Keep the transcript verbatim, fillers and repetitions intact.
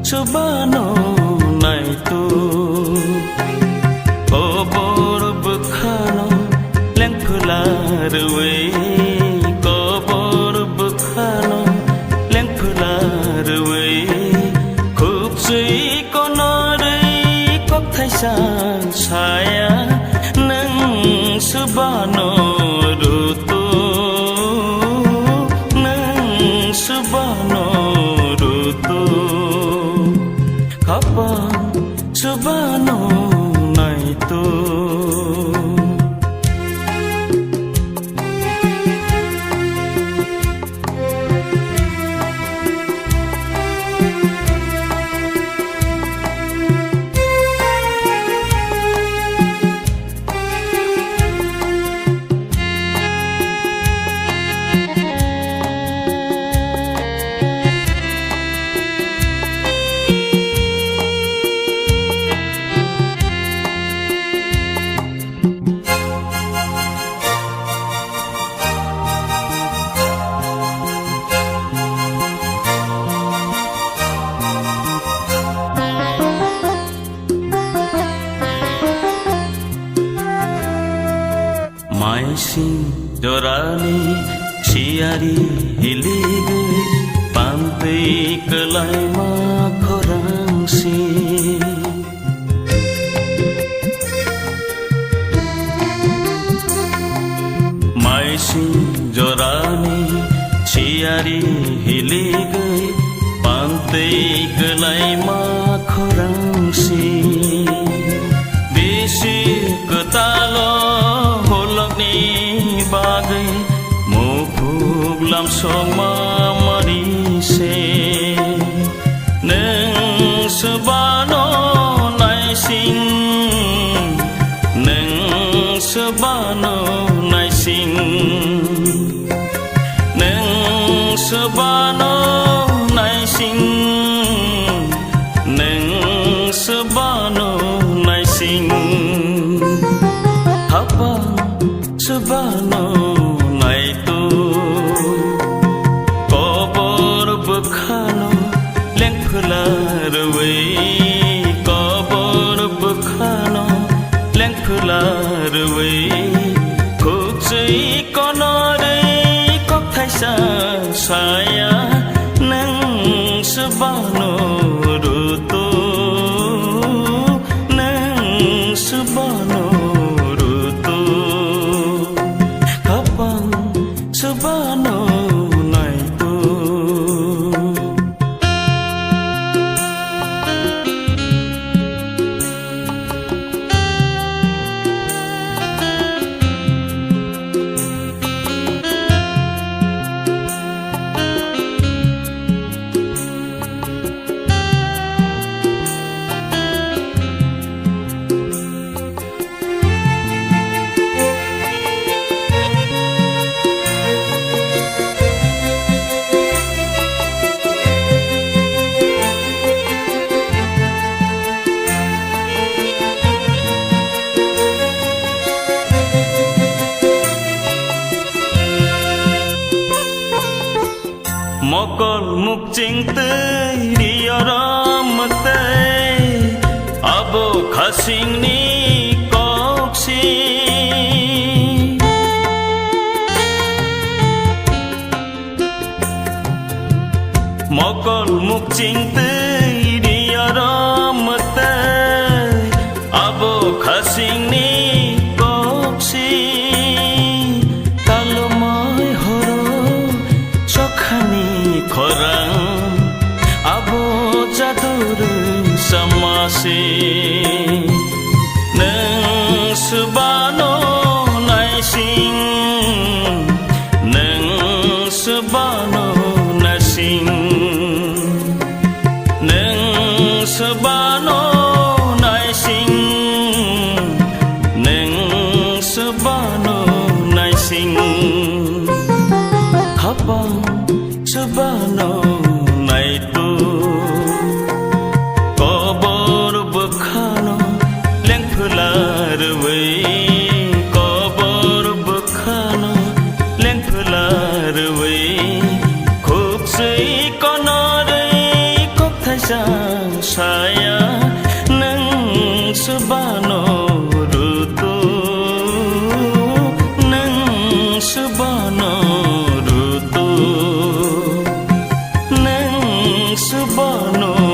Chubano naitu, kobor bwkhano lengphwla rwui, kobor bwkhano lengphwla rwui, khukchwi konorwi kokthaisa saya, nwng chubano rutu, nwng chubano rutu, khapang chubano naitu. Maising jorani siyari hiligwi pantwi kwlaima khorang si. Maising jorani siyari hiligwi pantwi kwlaima khorang si. Bisi kwtalo holokni bagwi muphuk lamsokma mani se. Nwng swbano naising, nwng swbano naising, nwng swbano naising, nwng swbano naising. Hapang swbano naitu, kobor bwkhano lengphwla rwui, kobor bwkhano lengphwla rwui, khukchwi konorwi kokthaisa saya, nwng swbano rutu, nwng swbano rutu, khapang swbano naitu. Mokol mukching twi riyorom tei abo khasingni koksi. Mokol mukching twi riyorom tei abo khasingni koksi. Talomoi horo chokhani khorang, abo jadurwi samasi. Nwng swbano naising, nwng swbano naising. Nwng swbano naising, nwng swbano naising. Hapang swbano naitu, kobor bwkhano lengphwla rwui, kobor bwkha Jang saya nang subano rutu, nang subano rutu, nang subano